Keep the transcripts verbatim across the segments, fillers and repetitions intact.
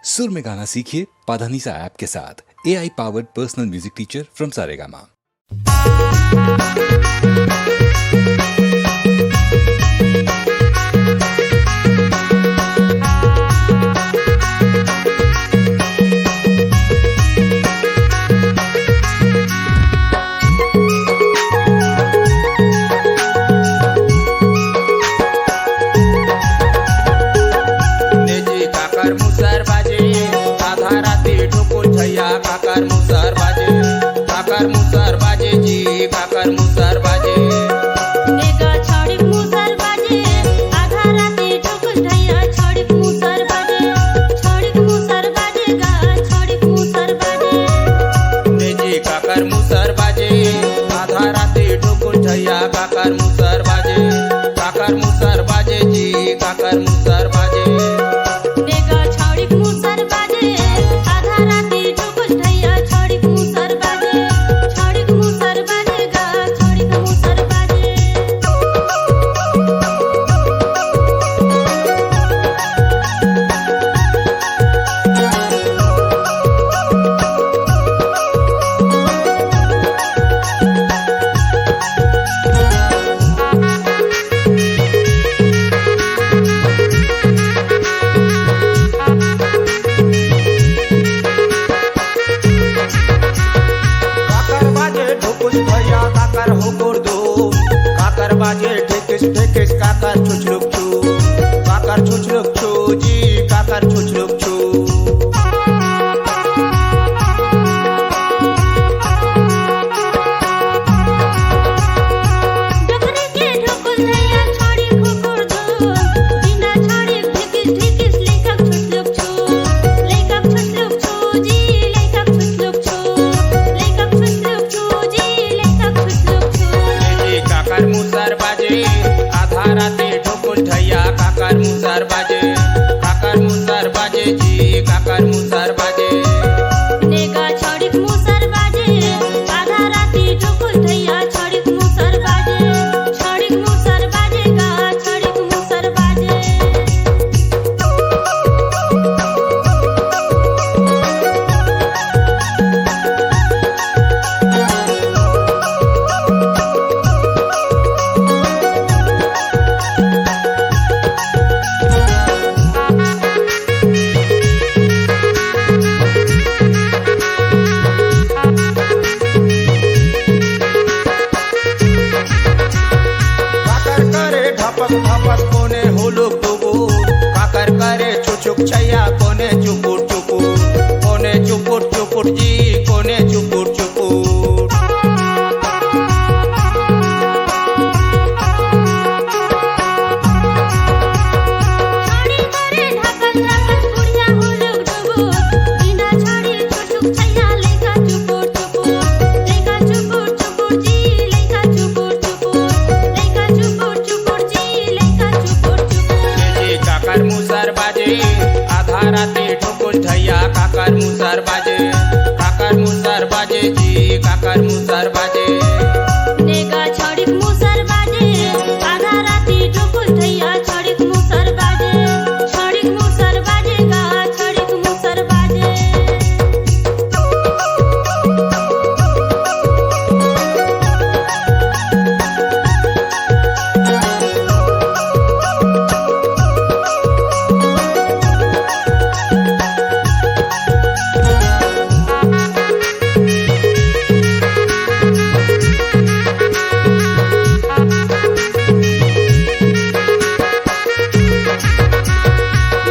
सुर में गाना सीखिए पाधानीसा ऐप के साथ। A I powered personal music teacher from Saregama. जी काकर मुसर बाजे, आधा राती ढुकुल झैया काकर मुसर बाजे, काकर मुसर बाजे जी, काकर मुसर बाजे। नेगा छौड़िक मुसर बाजे, आधा राती ढुकुल झैया छौड़िक मुसर बाजे, छौड़िक मुसर बाजे गा, छौड़िक मुसर बाजे। ने जी काकर मुसर बाजे, आधा राती ढुकुल झैया काकर मुसर बाजे, काकर मुसर बाजे जी, काकर मुसर बाजे। नेगा छौड़िक मुसर बाजे, आधा राती ढुकुल झैया छौड़िक मुसर बाजे, छौड़िक मुसर बाजे गा, छौड़िक मुसर बाजे। काकर बाजे ढुकुस भैया, काकर हुकुर दू, काकर बाजे ढिकिस ढिकिस, काकर छुछलुक छू, काकर छुछलुक छू जी, काकर छुछलुक छू। डोकरी के ढुकुल दैया छौड़ी खुकुर दू, बिना छौड़ी ढिकिस ढिकिस लइका छुछलुक छू, लइका छुछलुक छू जी, लइका छुछलुक छू, लइका छुछलुक छू जी, लइका छुछलुक छू। जी काकर मुसर बाजे, आधा राती ढुकुल झैया काकर मुसर बाजे, काकर मुसर बाजे जी, काकर मुसर बाजे। नेगा छौड़िक मुसर बाजे, आधा राती ढुकुल झैया छौड़िक मुसर बाजे, छौड़िक मुसर बाजे गा, छौड़िक मुसर बाजे। काकर करे ढपक ढपक कोने हुलुक डुबुर, काकर करे छुछुक छैया कोने चुपुर चुपुर, कोने चुपुर चुपुर जी, कोने चुपुर चुपुर। छौड़ी करे ढकल ढकल बुढ़िया हुलुक डुबुर, बिना छौड़ी छुछुक छैया लइका चुपुर चुपुर, लइका चुपुर चुपुर जी, लइका चुपुर चुपुर, लइका चुपुर चुपुर जी, लइका चुपुर चुपुर। जी काकर मुसर बाजे, आधा राती ढुकुल झैया काकर मुसर बाजे, काकर मुसर बाजे जी, काकर मुसर बाजे। नेगा छौड़िक मुसर बाजे, आधा राती ढुकुल झैया छौड़िक मुसर बाजे, छौड़िक मुसर बाजे गा, छौड़िक मुसर बाजे।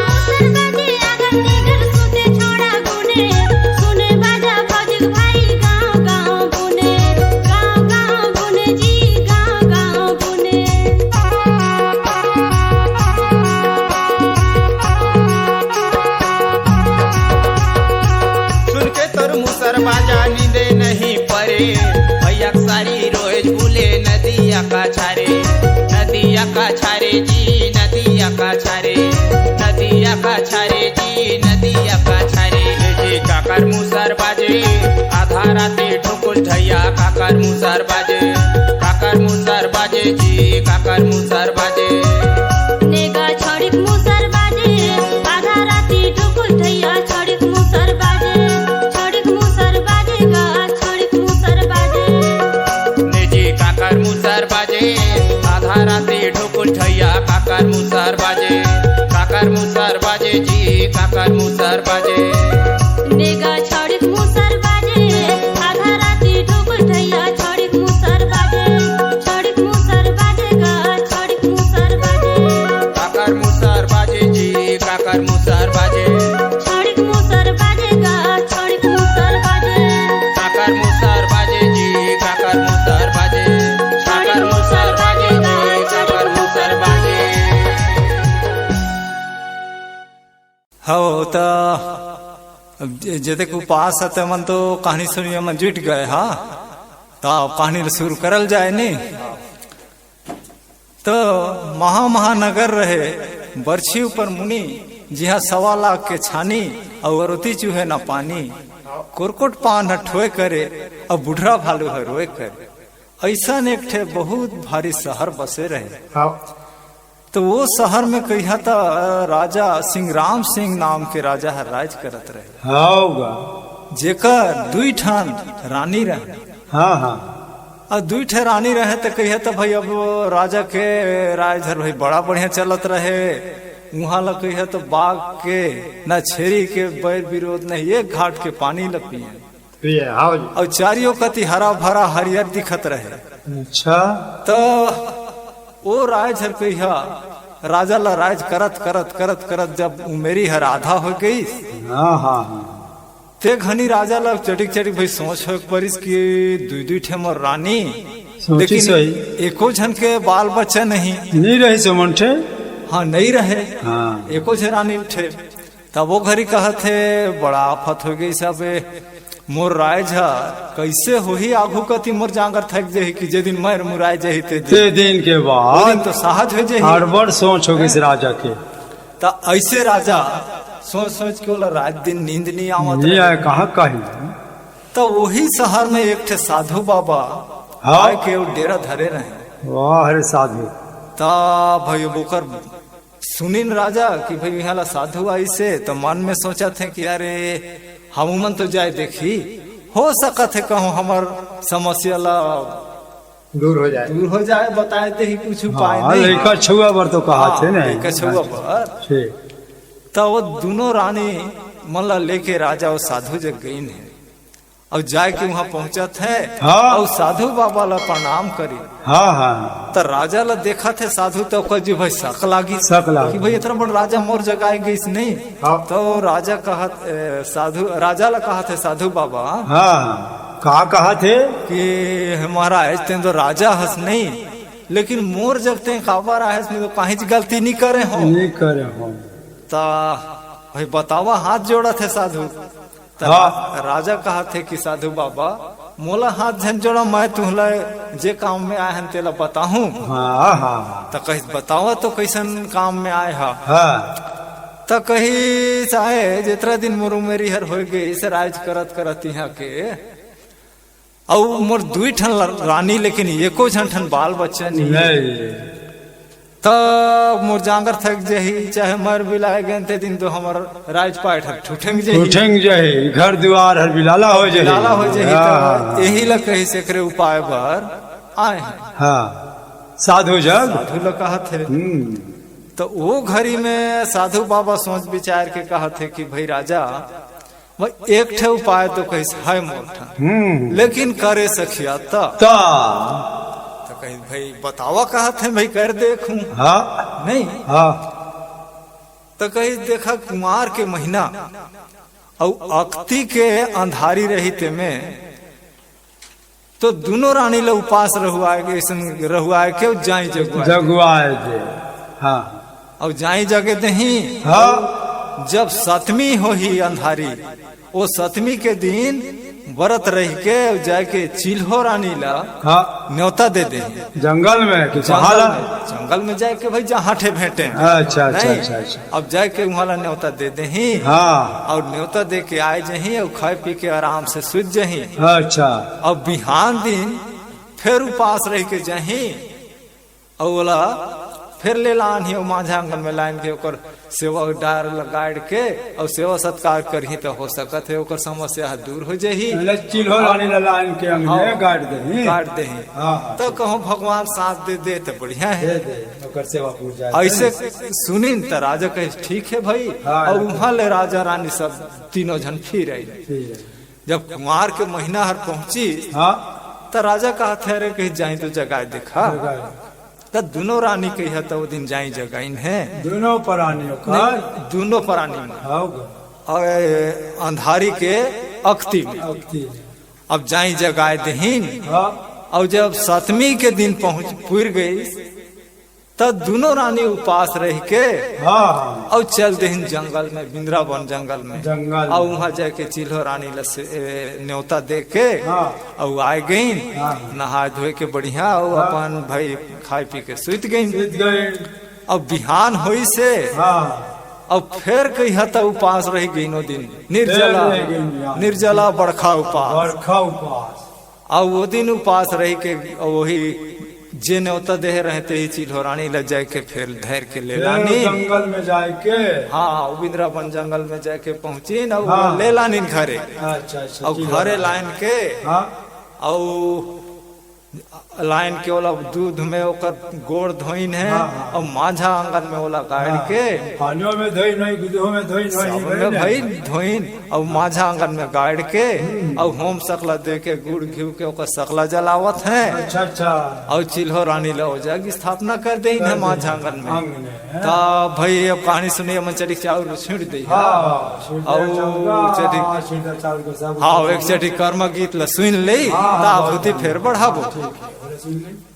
मुसर बाजे आंगन निगर सुते छौड़ा गुने, सुने बाजा भौजिक भाई गाँव गाँव बुने, गाँव गाँव बुने जी, गाँव गाँव बुने। सुन के तोर मुसर बाजा नींदे नहीं परे, भैया के सारी रोज बुले नदिया का छारे, नदिया का छारे जी, नदिया का छारे, नदिया का छारे जी, नदिया का छारे। जी काकर मुसर बाजे, आधा राती ढुकुल झैया काकर मुसर बाजे, काकर मुसर बाजे जी, काकर मुसर बाजे। नेगा छौड़िक मुसर बाजे, आधा राती ढुकुल झैया काकर मुसर बाजे। नेगा छड़िक मुसर बाजे, आधा राती ढोकस ढैया छड़िक मुसर बाजे, छड़िक मुसर बाजे गा, छड़िक मुसर बाजे। काकर मुसर बाजे जी, काकर मुसर बाजे। छड़िक मुसर बाजे गा, छड़िक मुसर बाजे। काकर मुसर बाजे जी, काकर मुसर बाजे। काकर मुसर बाजे जी, काकर मुसर बाजे। हव, त अब जे-, जेतेक उपास हे, ते मन तो कहानी सुनिया मन जुट गए, हाँ? त अब कहानी ल शुरू करल जाए, नी? त महा महानगर रहे, बरछी ऊपर मुनी, जिहाँ सवा लाख के छानी, अउ अरोती चूहे ना पानी। कुरकुट पान ह ठोए करे, अउ बुढ़रा भालू ह रोए करे। अइसन एक ठे बहुत भारी शहर बसे रहे। हाँ। त वो शहर में कहिया त राजा सिंग्राम सिंह नाम के राजा ह राज करत रहे। हव गा। जेकर दुई ठन रानी रहे। हाँ, हाँ। अउ दुई ठे रानी रहे त कहिया त भाई अब राजा के राज हर भाई बड़ा बढ़िया चलत रहे। उहाँ ला कहिया त बाघ के ना छेरी के बैर विरोध नहीं, एक घाट के पानी ला पिए। पिए, हाँ जी। अउ चारियों कति हरा भरा हरियर दिखत रहे। अच्छा। त ओ राज हर कहिया राजा ला राज करत, करत, करत, करत जब उमेरी हर आधा हो गई, हाँ, हाँ, हाँ। ते घनी राजा ला चटिक चटिक भाई सोच होए के परिस कि दुई दुई ठे मोर रानी, सोची लेकिन सही। एको झन के बाल बच्चा नहीं। नहीं रहे सो मन ठे। हाँ, नहीं रहे। हाँ। एको झन रानी ठे। तब वो घरी कहत हे, बड़ा आफत हो गई सब, मोर राज ह कैसे होही आघू कति मोर जांगर थक जाही कि जे दिन मैं मुराय जाही ते दिन। ते दिन के बाद वो दिन तो सहज हो जाही। हड़बड़ सोच हो गई राजा के। त ऐसे राजा सोच सोच के ओला रात दिन नींद नहीं आवत नहीं रहे। आए, कहाँ कहीं? त वही शहर में एक ठे साधु बाबा हाँ। आए के वो डेरा धरे रहे। वाह रे साधु। त भाई ओकर सुनिन राजा कि भाई इहाँ ला साधु आइसे, त मन में सोचत हे कि अरे, हमू मन तो जाए देखी, हो सकत हे कहूँ हमर समस्या ला दूर हो जाए। दूर हो जाए, बताए देही कुछ उपाय हाँ, नहीं। लइका छुआ बर तो कहा हाँ, थे ना। लइका छुआ बर। ठीक। त वो दुनों रानी मन ला लेके राजा वो साधु जग गइन हे। अउ जाए के उहाँ पहुँचत हे, हाँ। अउ साधु बाबा ला प्रणाम करी। हाँ, हाँ। त राजा ला देखत हे साधु, त ओकर जी भाई शक लागी शक लागी। कि भाई इतना बड़ राजा मोर जगह आए गइस नहीं। हाँ। त राजा कहत, ए, साधु, राजा ला कहत हे साधु बाबा। हाँ, का कहत हे? कि महाराज, तें तो राजा हस नहीं, लेकिन मोर जग तें काबर आए हस, नहीं तो काहीच गलती नहीं करे हो। नहीं करे हो। त भाई बतावा, हाथ जोड़त हे साधु। त हाँ। रा-, राजा कहत हे कि साधु बाबा, मोला हाथ झन जोड़ा, मैं तुहला जे काम में आए हन तेला बताहूँ। हाँ, हाँ। त कहिस बतावा तो कैसन काम में आए हा? हाँ। त कहिस आए, जितना दिन मोर उमेरी हर होए गे, इसे राज करत करत इहाँ के, अउ मोर दुई ठन ल-, रानी, लेकिन एको झन ठन बाल बच्चा नहीं। नहीं। त मोर जांगर थक जाही, चाहे मर बिलाए गए ते दिन तो हमर राजपाट हर ठुठंग जाही। ठुठंग जाही, घर दुआर हर बिलाला हो जाही। बिलाला हो जाही, हाँ। त यही ला कहिस एकरे उपाय बर आए हैं। हाँ, साधु जग। साधु ला कहत हे। हम्म। त वो घरी में साधु बाबा सोच विचार के कहत हे कि भाई राजा, भाई, एक ठे उपाय तो कहिस हे मोर ठन, हम्म। लेकिन करे सखिया त। त। त कहिस, भाई, बतावा कहत हे, भाई, कर देखूं। हाँ। नहीं। हाँ। त कहिस, देखा, कुंवार के महीना अउ अक्ती के अंधारी रही तेमे, तो दुनों रानी ला उपास रहुआए के, अइसन रहुआए के जाई जगुआए। जगुआए दे। हाँ। अउ जाई जगे देही। हाँ। जब सतमी होही अंधारी, ओ सतमी के दिन बरत रहि के जाए के चिल्हो रानी ला हाँ। न्योता दे देही। जंगल में कि जंगल पहाड़? में, जंगल में जाए के भाई जहाँ ठे भेंटे। अच्छा, अच्छा, नहीं? अच्छा, अच्छा। अब जाए के उहाँ ला न्योता दे देही। हाँ। अउ न्योता दे के आए जही अउ खाए पी के आराम से सुत जही। अच्छा। अउ बिहान दिन फेर उपास रहि के जही अउ ओला फेर ले लानही अउ माझा आंगन में लान के ओकर सेवा डार ल गाड़ के अउ सेवा सत्कार करही, त हो सकत हे ओकर समस्या ह दूर हो जाही। मतलब चिल्हो रानी ल लान के अंगने हाँ। गाड़ देही। गाड़ देही। हाँ, हाँ। त कहूँ भगवान साथ दे दे त बढ़िया हे। दे दे, ओकर सेवा पूजा अइसे करे। सुनिन त राजा कहे, "ठीक हे भाई।" हाँ। अउ उहाँ ले राजा रानी सब तीनों झन फिर आइन। फिर आइन। जब कुंवार के महीना हर पहुंचिस, हाँ। त राजा कहत हे, "अरे, कहीं जाई तो जगाए देखा।" जगाए। त दुनों रानी कहिया त ओ दिन जाई जगाइन हे। दुनों परानी ओकर? नहीं, दुनों परानी में। हाँ, ग। अउ अंधारी के अक्ती में। अक्ती में। अब जाई जगाए देहिन। हाँ। अउ जब सतमी के दिन पहुंच, पुर गइस, त दुनों रानी उपास रह के हाँ, हाँ। अउ चल देहिन जंगल में, बिंद्रावन जंगल में। जंगल अउ में। उहाँ जाके चिल्हो रानी ल से, ए, न्योता दे के हाँ। अउ आए गइन, हाँ। नहाए धोए के बढ़िया, अउ हाँ। अपन भाई खाए पी के सुत गइन। सुत गइन। अब बिहान होइस हे, हाँ। अब फेर कहिया त उपास रह गइन ओ दिन, निर्जला, फेर रह गइन बिहान। निर्जला बड़खा उपास। बड़खा उपास। अउ ओ दिन उपास रह के, अउ वही जे न्योता देहे रहे, तेही चिल्हो रानी ल जाए के फेर धर के ले फेर लानी। जंगल में जाए के। हाँ, उ बिंद्रावन जंगल में जाके पहुंचिन, अउ हाँ। ले लानिन घरे। अच्छा, अच्छा, अउ ठीक घरे है। लाइन के, हाँ। अउ लाइन के ओला दूध में ओकर गोड़ धोइन हे, हाँ, हाँ। अउ माझा आंगन में ओला गाड़ हाँ। के। पानियों में धोइन होही, दूधों में धोइन होही, सब में भाई धोइन। अउ माझा आंगन में गाड़ के, हम्म। अउ होम सकला दे के, गुड़ घिउ के ओकर सकला जलावत हे। अच्छा, अच्छा। अउ चिल्हो रानी ल ओ जग स्थापना कर देइन हे कर देइन। माझा आंगन में। आंगन में, हैं? त भाई, अब कहानी सुनिए, मन चली चाउर छींट दे। हाँ, छींट दे अउ चाउर, चली। हाँ, छींट दे चाउर के सब हाँ, एक चली कर्म गीत ल सुन ले, हाँ, त हाँ, आहुति हाँ। फेर बढ़ाबो। ठीक है, बोले सुन ले।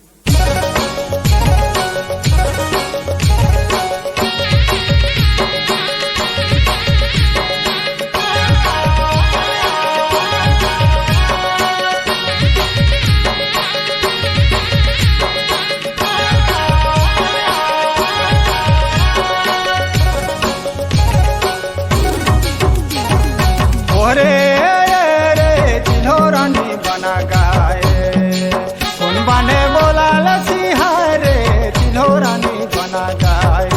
ओरे रे चिल्हो रानी बना गाए, कोन बने बोला लसी हाय रे, चिल्हो रानी बना गाए।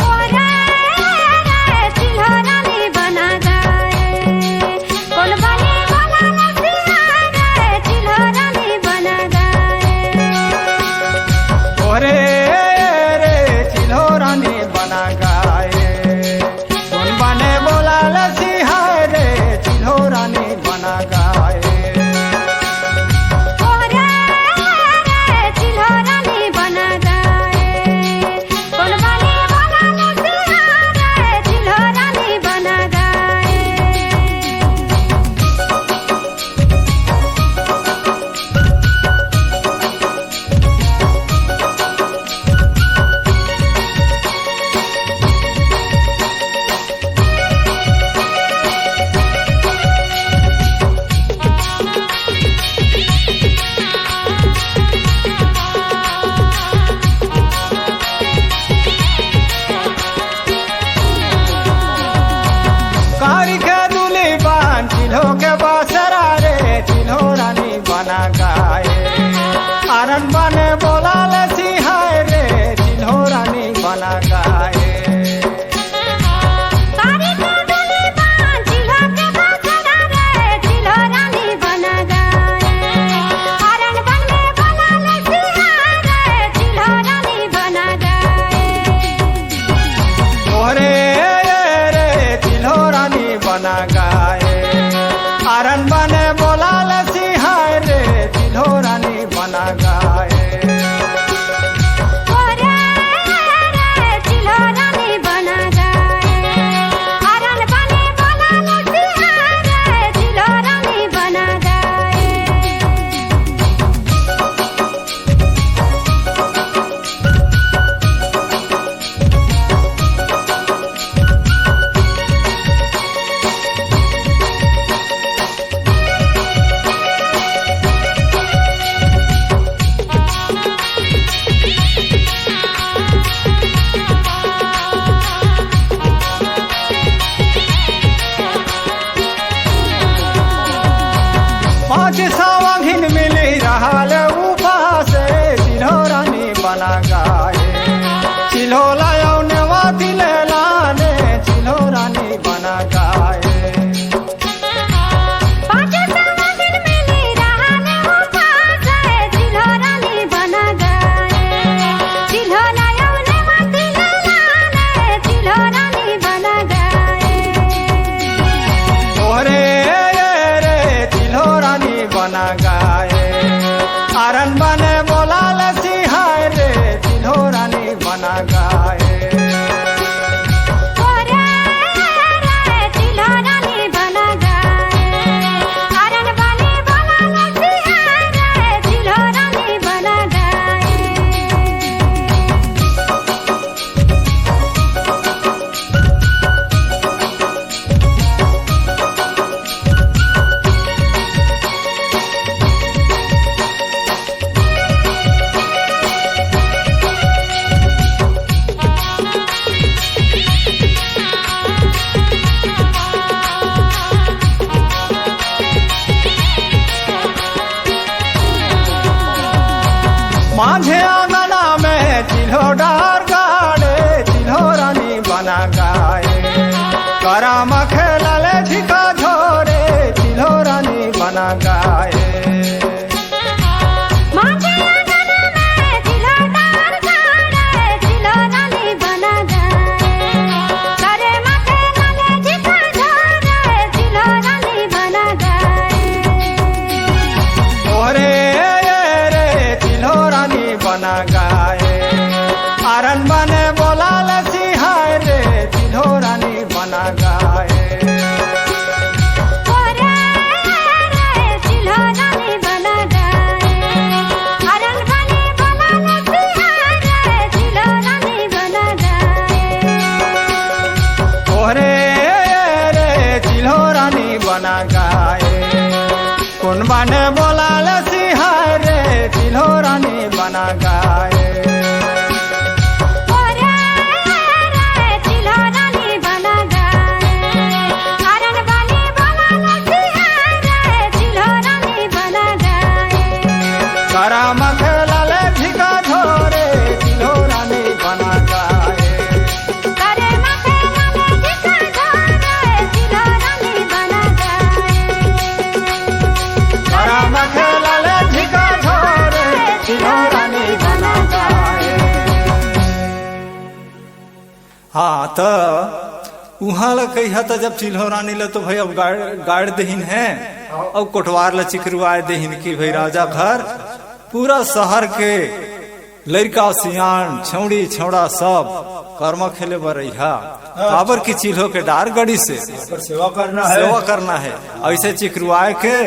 ओरे रे चिल्हो रानी बना गाए, कोन बने बोला लसी हाय रे, चिल्हो रानी बना गाए। ओरे रे चिल्हो रानी बना गाए। कोन बने बोला लसी हाय रे, चिल्हो रानी बना गाए। ओरे रे, चिल्हो रानी बना गाए। कोन बने बोला लसी हाय रे, चिल्हो रानी बना गाए। कारी के दुली बान चिल्हो के बासरा रे, चिल्हो रानी बना गाए। आरन बने बोला लसी हाय रे, चिल्हो रानी बना गाए। कारी के दुली बान चिल्हो के बासरा रे, चिल्हो रानी बना गाए। आरन बने बोला लसी हाय रे, चिल्हो रानी बना गाए। ओरे रे, चिल्हो रानी बना गाए। आरन बने बोला लसी हाय रे, चिल्हो रानी बना गाए। माझे आंगना में चिल्हो डार गाड़े, चिल्हो रानी बना गाए। करम खेला ले झिका झोरे, चिल्हो रानी बना गाए। माझे आंगना में चिल्हो डार गाड़े, चिल्हो रानी बना गाए। करे माथे लाले झिका झोरे, चिल्हो रानी बना गाए। ओरे रे चिल्हो रानी बना गाए। आरन बने बोला ले सिहाय रे, चिल्हो रानी बना गाए। ओरे रे चिल्हो रानी बना गाए। आरन बने बोला ले सिहाय रे, चिल्हो रानी बना गाए। ओरे रे चिल्हो रानी बना गाए। कोन बने बोला ले सिहाय रे, चिल्हो रानी बना गाए। ओरे रे चिल्हो रानी बना गाए। आरन बने बोला ले सिहाय रे, चिल्हो रानी बना गाए। करम खेला ले झिका झोरे, चिल्हो रानी बना गाए। करे माथे लाले झिका झोरे, चिल्हो रानी बना गाए। करम खेला ले झिका झोरे, चिल्हो रानी बना गाए। हाँ, त उहाँ ला कहिया त जब चिल्हो रानी ला तो भाई अब गाड़, गाड़ देहिन है, अब कोटवार ला चिकरुआए देहिन कि भाई राजा घर पूरा शहर के लइका सियान, छौड़ी, छौड़ा सब करमा खेले बर रहिहा। काबर कि चिल्हो के डार गड़ी से ओकर सेवा करना है। सेवा करना है। ऐसे चिकरुआए के,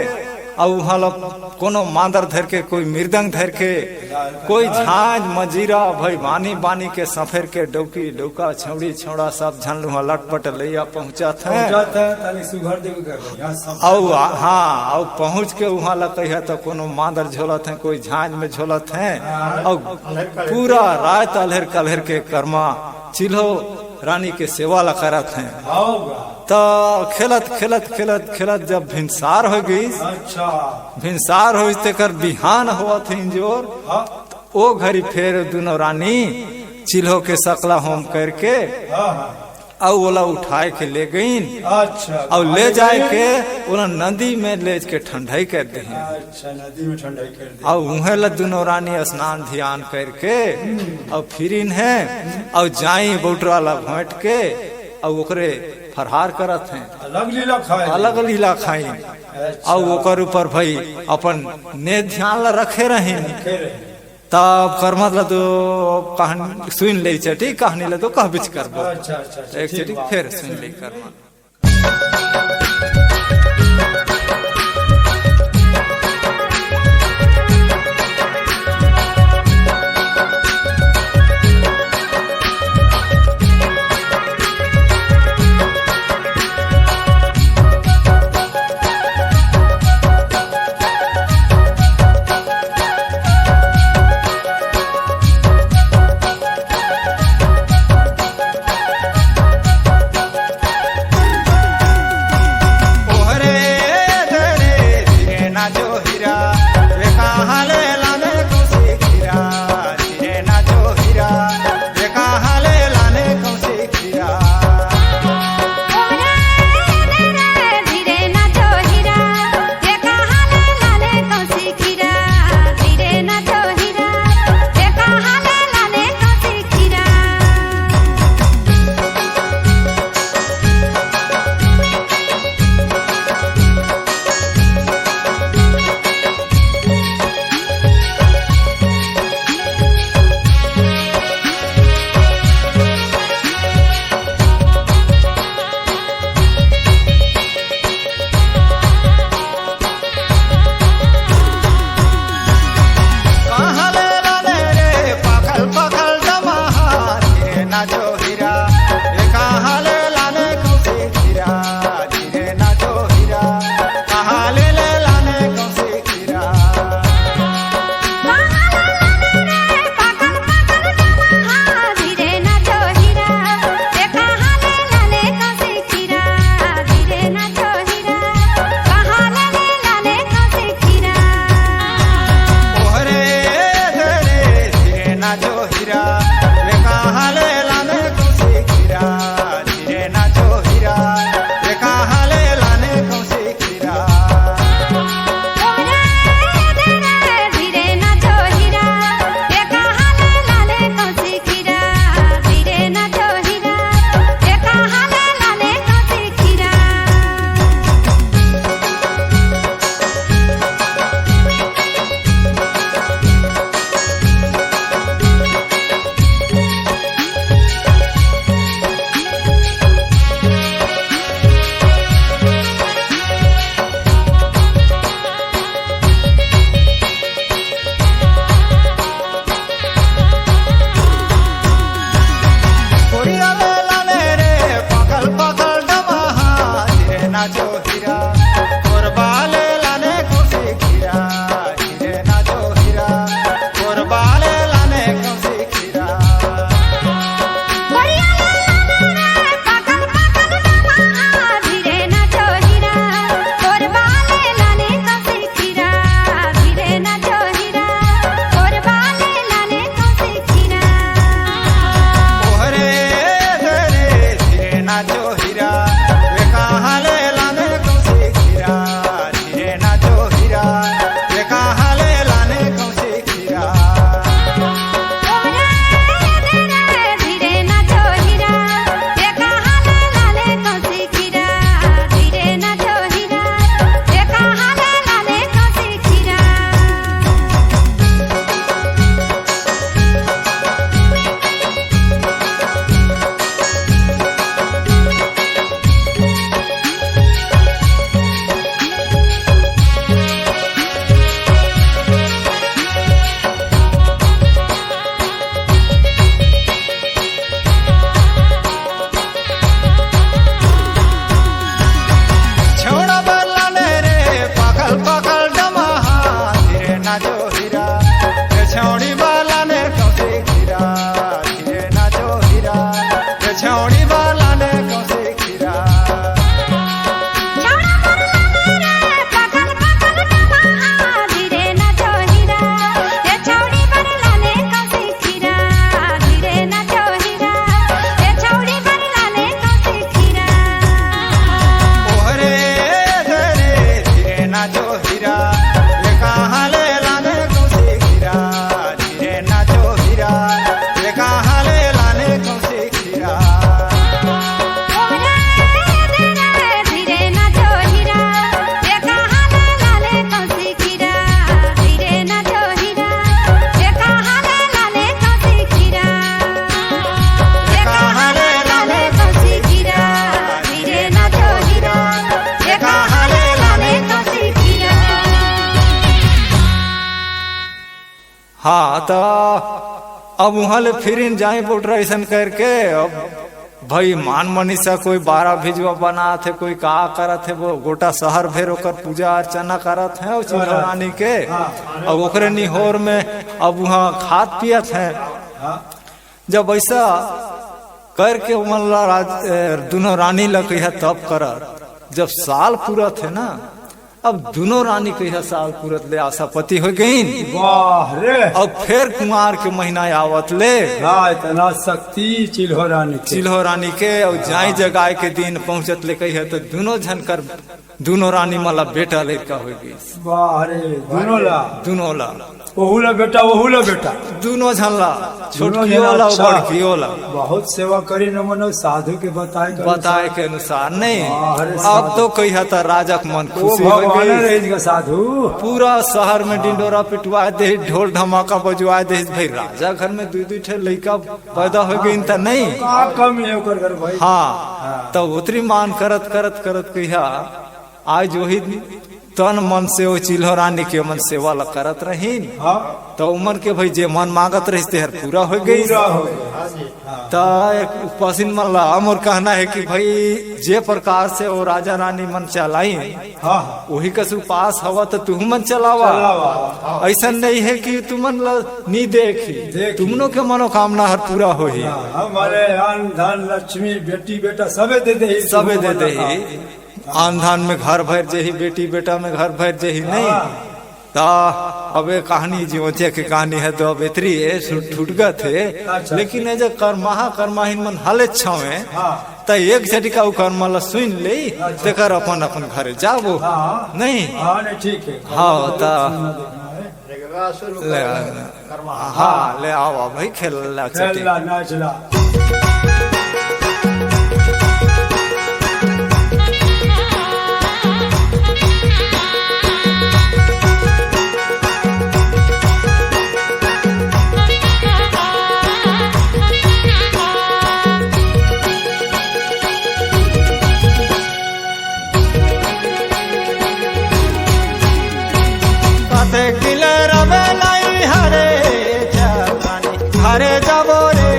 अउ उहाँ ला कोनो मांदर धर के, कोई मृदंग धर के, कोई झांझ, मजीरा, भाई बानी, बानी के सफेर के डौकी, डौका, छौड़ी, छौड़ा सब झन उहाँ लटपट लइया पहुँचत हैं। पहुँचत हैं, तनी सुघर देवे के बढ़िया सब। अउ आ-, हाँ, अउ पहुँच के उहाँ ला कहिया त कोनो मांदर झोलत हैं, कोई झांझ में झोलत हैं। हाँ, अउ अलहर कलहर पूरा के। रात अलहर कलहर के करमा चिल्हो रानी के सेवा ला करत हैं। हाँ बा। त खेलत, खेलत, खेलत, खेलत जब भिनसार हो गइस, अच्छा। भिनसार होइस तेकर बिहान होवत हे इंजोर, हाँ। ओ घरी फेर दुनो रानी चिल्हो के सकला होम करके हाँ, हाँ। अउ ओला उठाए के ले गईन। अच्छा, अउ ले जाए के ओला नदी में ले के ठंडाई कर देहिन। अच्छा, नदी में ठंडाई कर दे। अउ उहें ला दुनो रानी स्नान ध्यान करके अउ फिरिन है अउ जाई बउटरा ला भोंट के अउ ओकरे फरहार करत हैं। अलग लीला खाए। अलग लीला खाई। अच्छा। अउ ओकर ऊपर भाई अपन ने ध्यान ला रखे रहिन। रखे रहिन। तब करमत ला तो कहानी सुन ले चटी, कहानी ला तो कहबिच करबो। अच्छा, अच्छा, अच्छा, एक ठीक चटी बा। फेर सुन ले करमत। ओहरे ये कहाँ ले लाने कौन सी खीरा, धीरे नाचो हीरा। ये कहाँ ले लाने कौन सी खीरा। छौड़ा बल्ला ने रे, पकल पकल डमहा, धीरे नाचो हीरा। ये छौड़ी बल्ला ने कौन सी खीरा, धीरे नाचो हीरा। ये छौड़ी बल्ला ने कौन सी खीरा। ओहरे धरे धीरे नाचो हीरा, ये कहाँ ले लाने कौन सी खीरा, धीरे नाचो हीरा, ये कहाँ ले लाने कौन सी खीरा। हाँ, त अब उहाँ ले फिरिन जाए बोल रहा अइसन करके। अब भाई, मान मनीषा कोई बारा भिजवा बनात हे, कोई का करत हे, वो गोटा शहर भेर ओकर पूजा अर्चना करत हे, अउ चिल्हो रानी के। हाँ। अब ओकरे निहोर में अब उहाँ खात पियत हे। हाँ। जब अइसा करके ओमन ला राज-, ए, दुनों रानी ला कहिया तब करत, जब साल पूरत हे ना, अब दुनों रानी कहिया साल पूरत ले आशापति हो गईन। वाह रे। अब फेर कुंवार के महीना आवत ले हाँ, इतना शक्ति चिल्हो रानी के। चिल्हो रानी के, अउ जाई जगाए के दिन पहुंचत ले कहिया, तो दुनों झन कर, दुनों रानी मन ला बेटा लइका हो गईस। वाह रे, दुनों ला। दुनों ला। ओहू ला बेटा, ओहू ला बेटा। दुनों झन ला, दुनों छोटकियो झन ला, अच्छा। बड़कियो ला। बहुत सेवा करिन ओमन साधु के बताए के बताए अनुसार। के अनुसार, नहीं। वाह रे अब साधु। तो कहिया त राजा के मन ओ खुशी हो भगवान गई। रहिस गा साधु। पूरा शहर में डिंडोरा पिटवा दे, ढोल धमाका बजवा दे, भाई राजा घर में दुई दुई ठे लइका पैदा हो गईन त नहीं। का कमी हे ओकर घर भाई? हाँ, हाँ। त ओतरी मान करत करत करत कहिया आज वही तन मन से वो चिल्हो रानी के मन सेवा ला करत रहिन। हाँ। त उमन के भाई जे मन मांगत रहिस, तेहर पूरा हो गई। पूरा हो गया। हाँ जी। हाँ। त एक उपासिन मन ला मोर कहना हे कि भाई, जे प्रकार से वो राजा रानी मन चलाइन, हाँ, हाँ। वही कस उपास हवा त तुहू मन चलावा। चलावा। अइसन नहीं हे कि तुमन ला नी देखी, देखी। तुमनो के मनोकामना हर पूरा होही। हाँ, हमारे अन्न धन लक्ष्मी बेटी बेटा सबे दे देही, सबे तुमको दे देही। मनोकामना। अन्न धन में घर भर जही, बेटी बेटा में घर भर जही, नहीं? हाँ। त अब ये कहानी जिवंतिया के कहानी हे, त अब एतरी हे, छूट, छूट गत हे। अच्छा। लेकिन ये जो कर्माहा, कर्माहिन मन हले छवे, हाँ। त एक झटिका उ कर्मा ला सुन ले, अच्छा। तेकर अपन, अपन घरे जाबो। हाँ। नहीं? हाँ, नहीं, ठीक हे। हाँ, त सुनना देखना है। ले, हाँ, ले आवा भाई, खेल ला, खेल चटी। ला, नाच ला। कथे किले रबे लाई हरे जवानी, हरे जबो रे।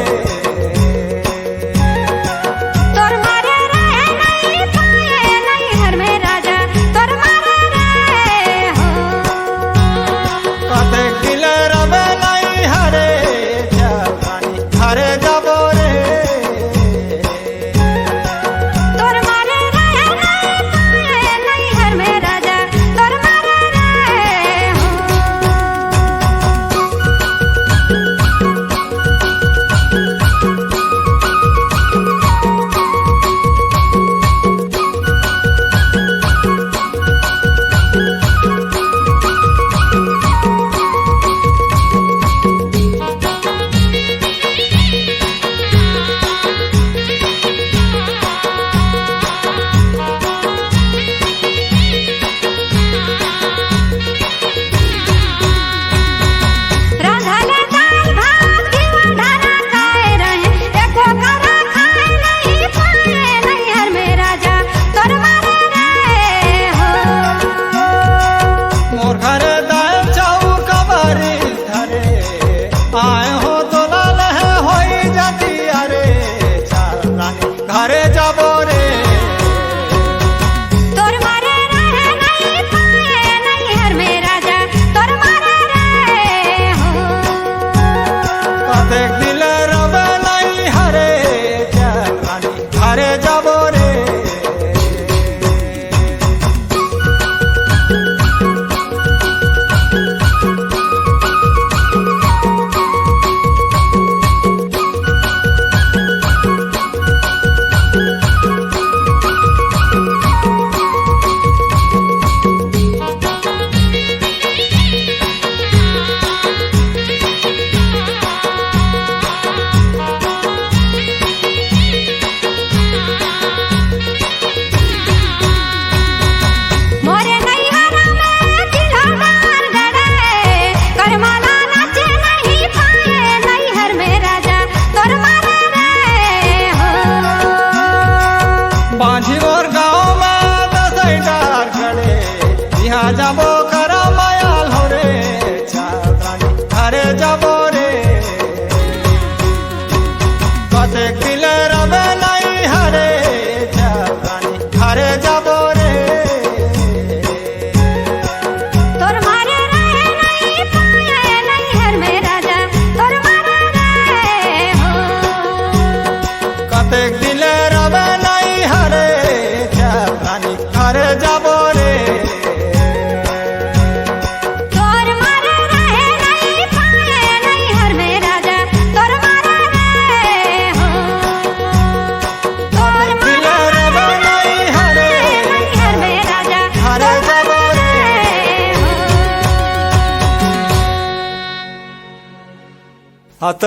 अत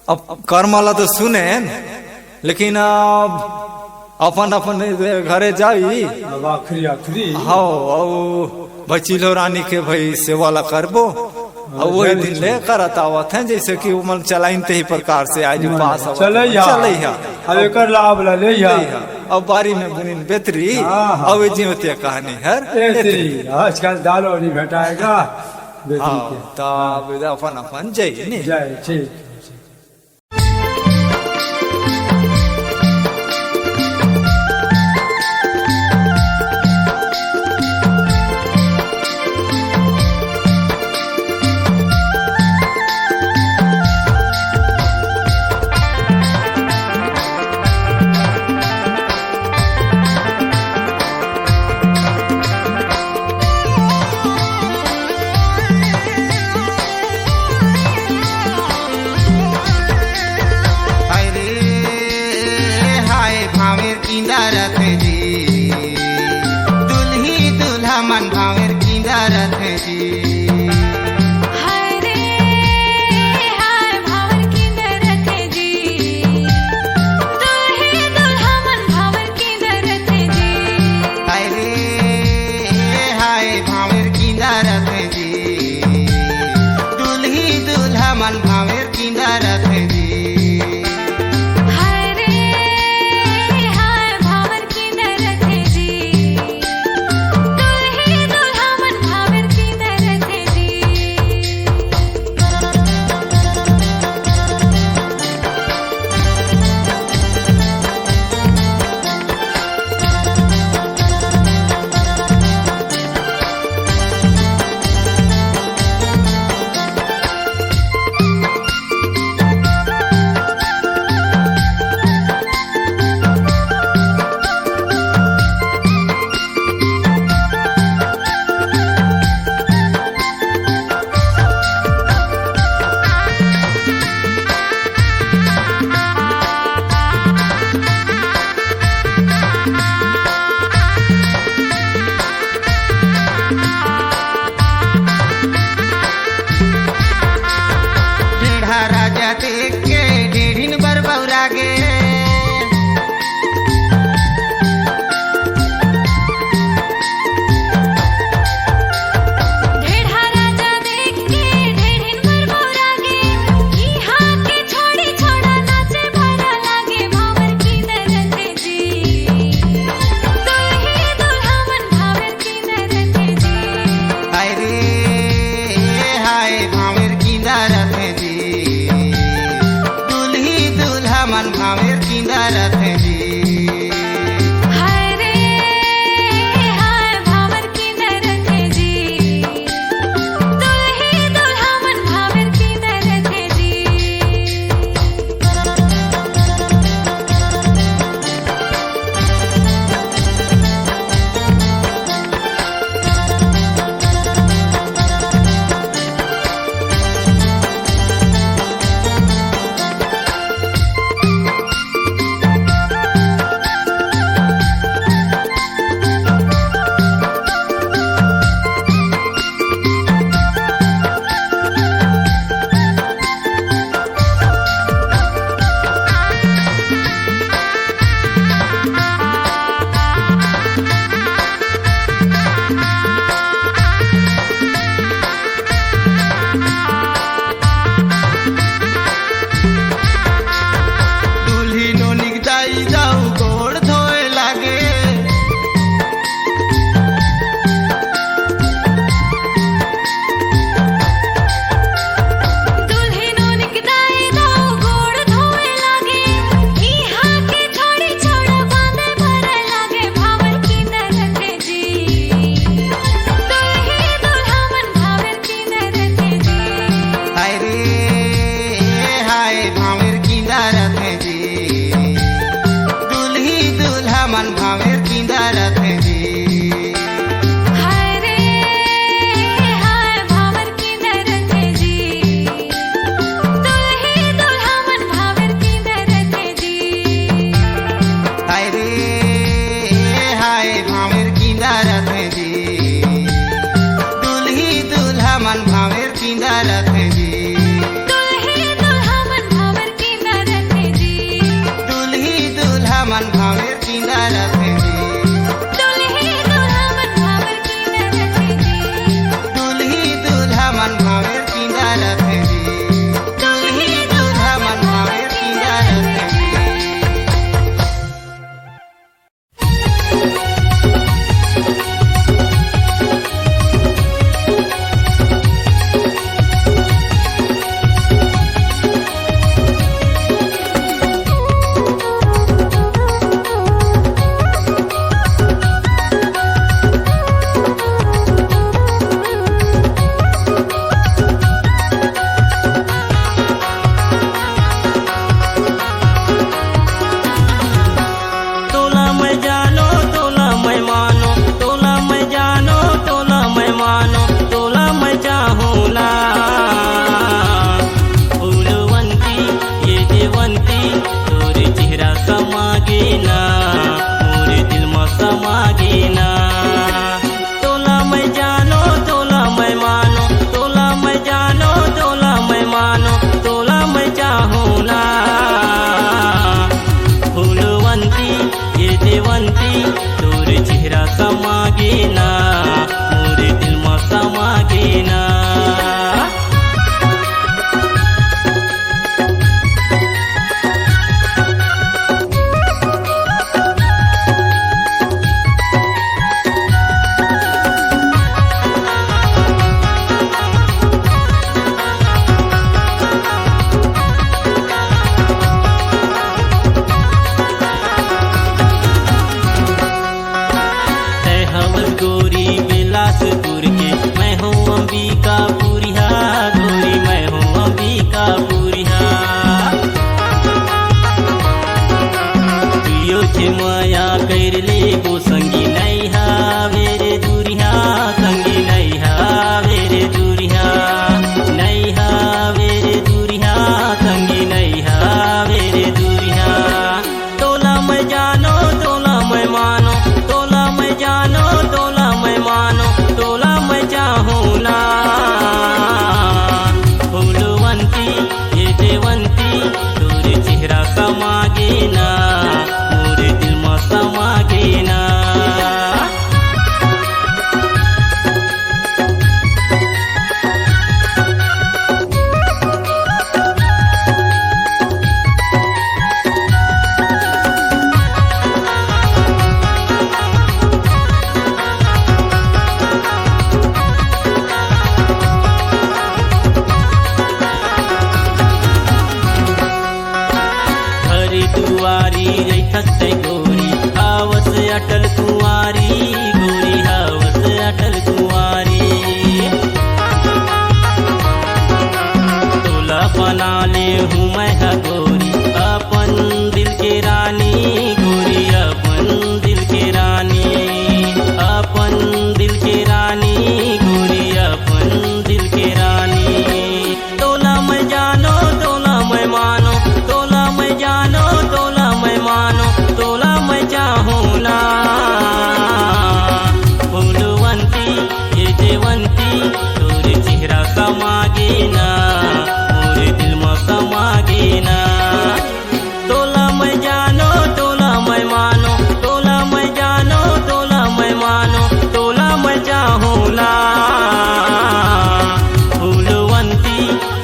अब कर्म वाला तो सुने, लेकिन अब अपन अपन घरे जाई। अब आखिरी, आखिरी। हाँ, अउ भाई चिल्हो रानी के भाई सेवा ला करबो। अब वही दिन ले करत आवत हैं, जैसे कि वो मन चलाइन ते ही प्रकार से आज हाँ, उपास आवत चलई हैं, हा। चलई हा। अब एकर लाभ ला लेई हा। लेई हा। अब बारी में बुनिन बेतरी, हाँ, हाँ। अब ये जीवतिया कहानी हर एतरी। एतरी। आजकल दाल और नहीं भेटाएगा, बेतरी हाँ, के। तब अपन अपन जय ने। जय, ठीक। अरे हाय भावेर किंदा रथे जी, दुल्ही दुल्हा मन भावेर किंदा रथे जी। हाय रे, हाय भावेर किंदा रथे जी, दुल्ही दुल्हा मन भावेर किंदा रथे जी। हाय रे, हाय भावेर किंदा रथे जी, दुल्ही दुल्हा मन भावेर किंदा रथे जी। हाय रे, हाय भावेर किंदा किंदा रथे जी। दुल्ही दूल्हा मन भांवर किंदा रथे जी। दुल्ही दूल्हा मन भांवर किंदा रथे जी। दुल्ही दूल्हा मन भांवर किंदा रथे जी। तोला मैं जानो, तोला मैं मानो, तोला मैं जानो, तोला मैं मानो, तोला मैं चाहूँ ना। फूलवंती, ये जयवंती, तोर चेहरा समा गे ना, मोर दिल म समा गे ना। तोला मैं जानो, तोला मैं मानो, तोला मैं जानो, तोला मैं मानो, तोला मैं चाहूँ ना। फूलवंती, ये जयवंती, तोर चेहरा समा गे ना, मोर दिल म समा गे ना। तै हवस गोरी बिलासपुर के, मैं हूँ अंबिकापुरिया, गोरी मैं हूँ अंबिकापुरिया। तुयो के मया कर ले गो संगी, नहीं हावे रे दूरिया, संगी नहीं हावे रे दूरिया, नहीं हावे रे दूरिया, संगी नहीं हावे रे दूरिया। तोला मैं जानो, तोला मैं मानो, तोला मैं जानो, तोला मैं मानो, तोला मैं चाहूँ ना। फूलवंती, ये जयवंती, तोर चेहरा समा गे ना, मोर दिल म समा गे ना। हरिद्वारी रहिथस तै गोरी, हवस अटल कुंवारी, गोरी हवस अटल कुंवारी। तोला बना ले हूँ मैं ह गोरी, अपन दिल के रानी, गोरी अपन दिल के रानी, अपन दिल के रानी, गोरी अपन दिल के रानी। तोला मैं जानो, तोला मैं मानो, तोला मैं जानो, तोला मैं मानो, तोला मैं चाहूँ ना। फूलवंती, ये जयवंती, तोर चेहरा समा गे ना, मोर दिल म समा गे ना। तोला मैं जानो, तोला मैं मानो, तोला मैं जानो, तोला मैं मानो, तोला मैं चाहूँ ना। फूलवंती,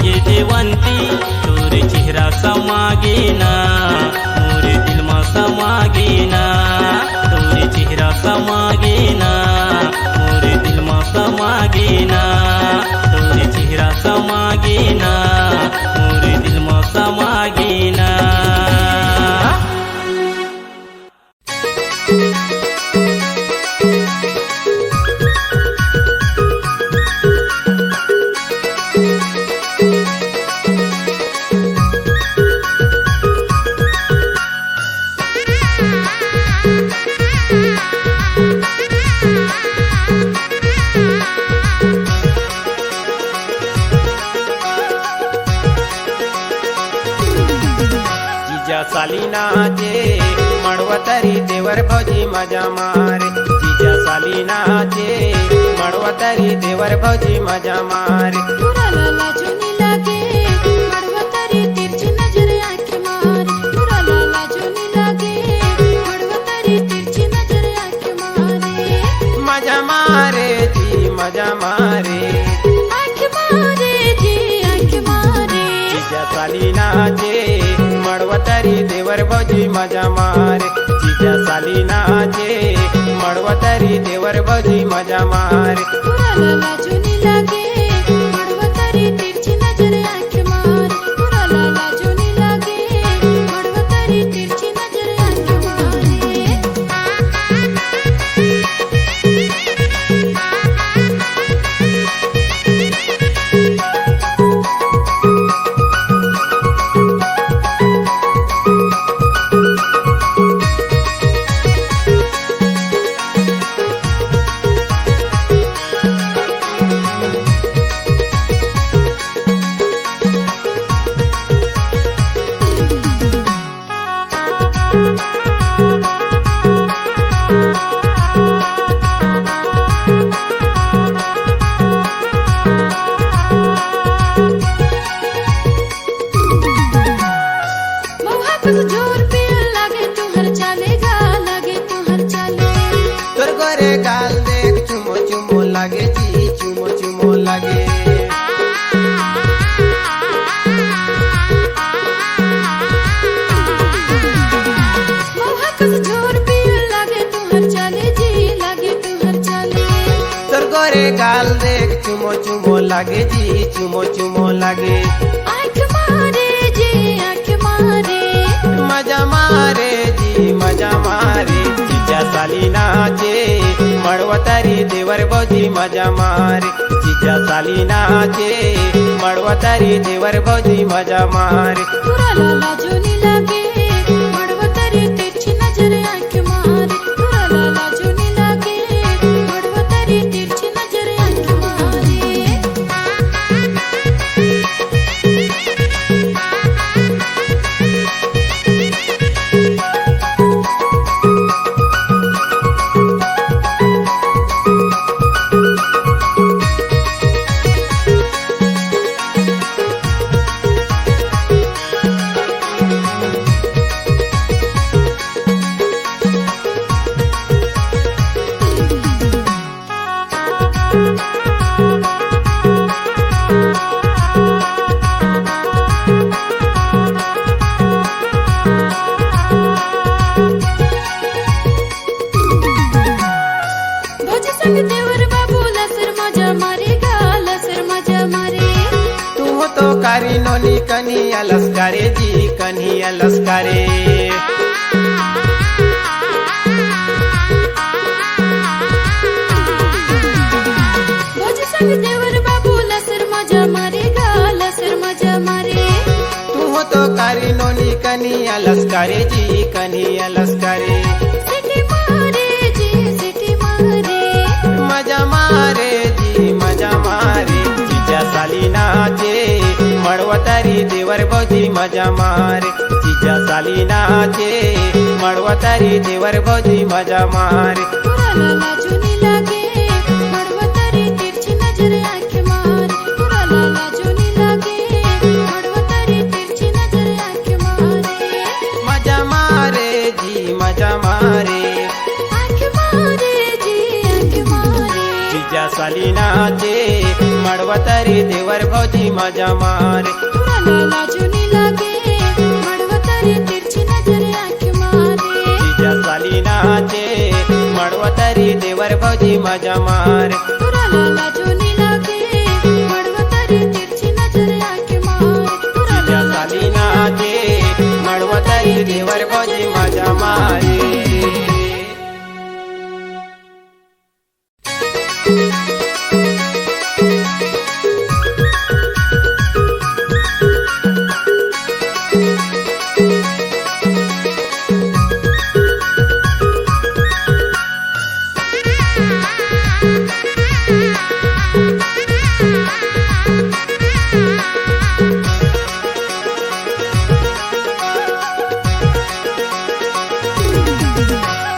ये जयवंती, तोर चेहरा समा गे ना, मोर दिल म समा गे ना, तोर चेहरा समा गे ना, मोर दिल म समा गे ना, तोर चेहरा समा गे ना, मोर दिल म समा गे ना। जीजा साली नाचे, मड़वा तरी देवर भौजी मजा मारे। जीजा साली नाचे, मड़वा तरी देवर भौजी मजा मारे। बुरा लाला जो नी लागे, मड़वा तरी तिरछी नजर आके मारे। बुरा लाला जो नी लागे, मड़वा तरी मारे जी मजा मारे। आँख मारे जी, आँख मारे। जीजा साली नाचे, मड़वा तरी देवर भौजी मजा मारे। जीजा साली नाचे, मड़वा तरी देवर भौजी मजा मारे। पूरा लाला जोनी लागे, मड़वा तरी तिरछी नजर आँख मारे। पूरा लाला जोनी लागे, मड़वा तरी तिरछी नजर आँख मारे। मउहा कस जोर पिए लागे तुहर चाले गा, लागे तुहर चाले। तोर गोरे गाल देख चुमो चुमो लागे जी, चुमो चुमो लागे। मउहा कस जोर पिए लागे तुहर चाले जी, लागे तुहर चाले। तोर गोरे गाल देख चुमो चुमो लागे जी, चुमो चुमो लागे। आँख मारे जी, आँख मारे। मजा मारे जी, मजा मारे। जीजा साली नाचे, मड़वा तरी देवर भौजी मजा मारे। जीजा साली नाचे, मड़वा तरी देवर भौजी मजा मारे। पूरा लाला जोनी लागे, मड़वा तरी तिरछी नजर आँख मारे। पूरा लाला जोनी लागे, मड़वा तरी तिरछी नजर आँख मारे। भौजी संग देवर बाबू लसर मजा मारे गा, लसर मजा मारे। तू हो तो कारी नोनी कन्हैया लस्कारे जी, कन्हैया लस्कारे। भौजी संग देवर बाबू लसर मजा मारे गा, लसर मजा मारे। तू हो तो कारी नोनी कन्हैया लस्कारे जी, कन्हैया लस्कारे। सिटी मारे जी, सिटी मारे। मजा मारे जी, मजा मारे। जीजा साली नाचे, मड़वा तरी देवर भौजी मजा मारे। जीजा साली नाचे, मड़वा तरी देवर भौजी मजा मारे। पूरा लाला जोनी लागे, मड़वा तरी तिरछी नजर आँख मारे। पूरा लाला जोनी लागे, मड़वा तरी तिरछी नजर आँख मारे। मजा मारे जी, मजा मारे। आँख मारे जी, आँख मारे। जीजा साली नाचे, मड़वा तरी देवर भौजी मजा मारे। पूरा लाला जोनी लागे, मड़वा तरी तिरछी नजर आँख मारे। जीजा साली नाचे, मड़वा तरी देवर भौजी मजा मारे। पूरा लाला जोनी लागे, मड़वा तरी तिरछी नजर आँख मारे। पूरा जीजा साली नाचे, मड़वा तरी देवर भौजी मजा मारे।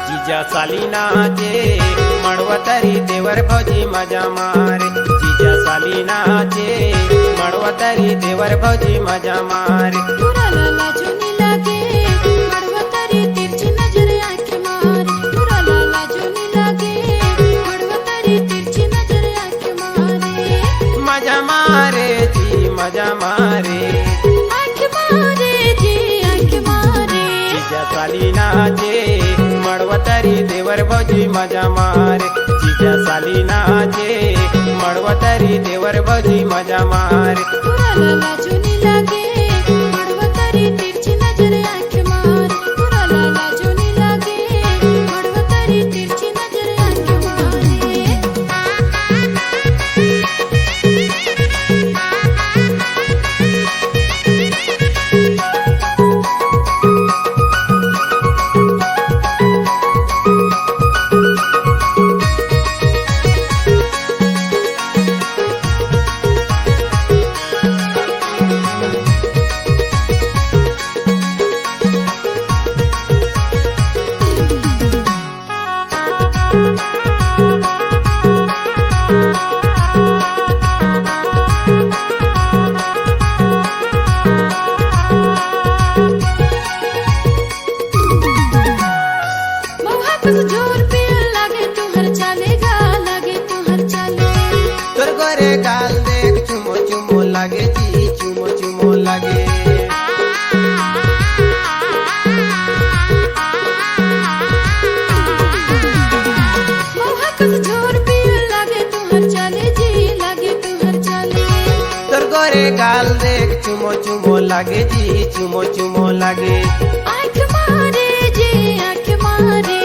जीजा साली नाचे, मड़वा तरी देवर भौजी मजा मारे। जीजा साली नाचे, मड़वा तरी देवर भौजी मजा मारे। पूरा लाला जोनी लागे, मड़वा तरी तिरछी नजर आँख मारे। पूरा लाला जोनी लागे, मड़वा तरी मारे जी मजा मारे। आँख मारे जी, आँख मारे। जीजा साली नाचे, मड़वा तरी देवर भौजी मजा मारे। जीजा साली नाचे, मड़वा तरी देवर भौजी मजा मारे। पूरा लाला चुनी लागे, मड़वा तरी तिरछी नजर आँख मारे। पूरा लाला चुनी लागे, मड़वा तरी तिरछी नजर आँख मारे। मउहा कस जोर पिए लागे तुहर चाले गा, लागे तुहर चाले। तोर गोरे गाल देख चुमो चुमो लागे जी, चुमो चुमो लागे। मउहा कस जोर पिए लागे तुहर चाले जी, लागे तुहर चाले। तोर गोरे गाल देख चुमो चुमो लागे जी, चुमो चुमो लागे। आँख मारे जी, आँख मारे।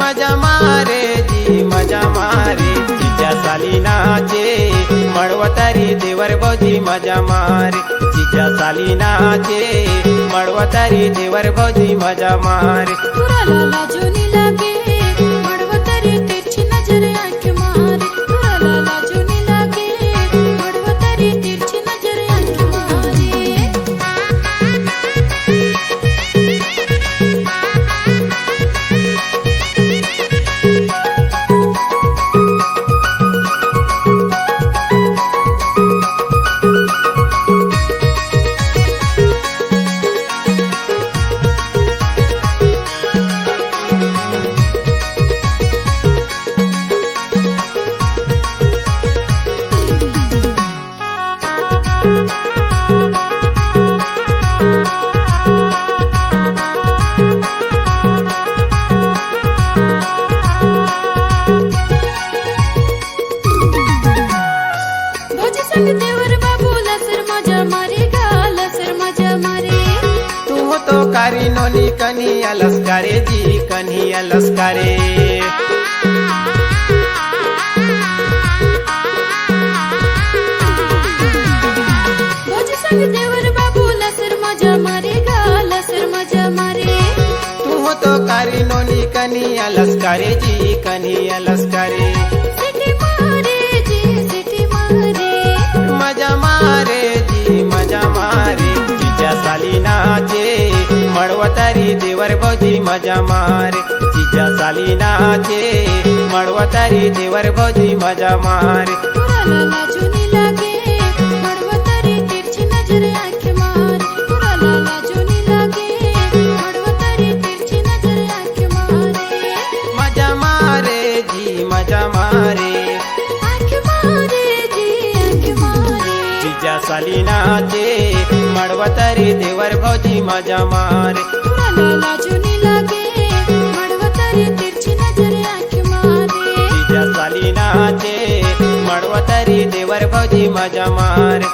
मजा मारे जी, मजा मारे। जीजा साली नाचे, मड़वा तरी देवर भौजी मजा मारे। जीजा साली नाचे, मड़वा तरी देवर भौजी मजा मारे। पूरा लाला जोनी लागे, मड़वा तरी तिरछी नजर आँख मारे। पूरा लाला जोनी लागे, मड़वा तरी तिरछी नजर आँख मारे। भौजी संग देवर बाबू लसर मजा मारे गा, लसर मजा मारे। तू तो कारी नोनी कन्हैया लस्कारे जी, कन्हैया लस्कारे। भौजी संग देवर बाबू लसर मजा मारे गा, लसर मजा मारे। तू तो कारी नोनी कन्हैया लस्कारे जी, कन्हैया लस्कारे। सीटी मारे जी, सीटी मारे। मजा मारे जी, मजा मारे। जीजा साली नाचे, मड़वा तरी देवर भौजी मजा मारे। जीजा साली नाचे, मड़वा तरी देवर भौजी मजा मारे। पूरा लाला जोनी लागे, मड़वा तरी तिरछी नजर आँख मारे। पूरा लाला जोनी लागे, मड़वा तरी तिरछी नजर आँख मारे। मजा मारे जी, मजा मारे। आँख मारे जी, आँख मारे। जीजा साली नाचे, मड़वा तरी देवर भौजी मजा मारे। पूरा लाला जोनी लागे, मड़वा तरी तिरछी नजर आँख मारे। जीजा साली नाचे, मड़वा तरी देवर भौजी मजा मारे।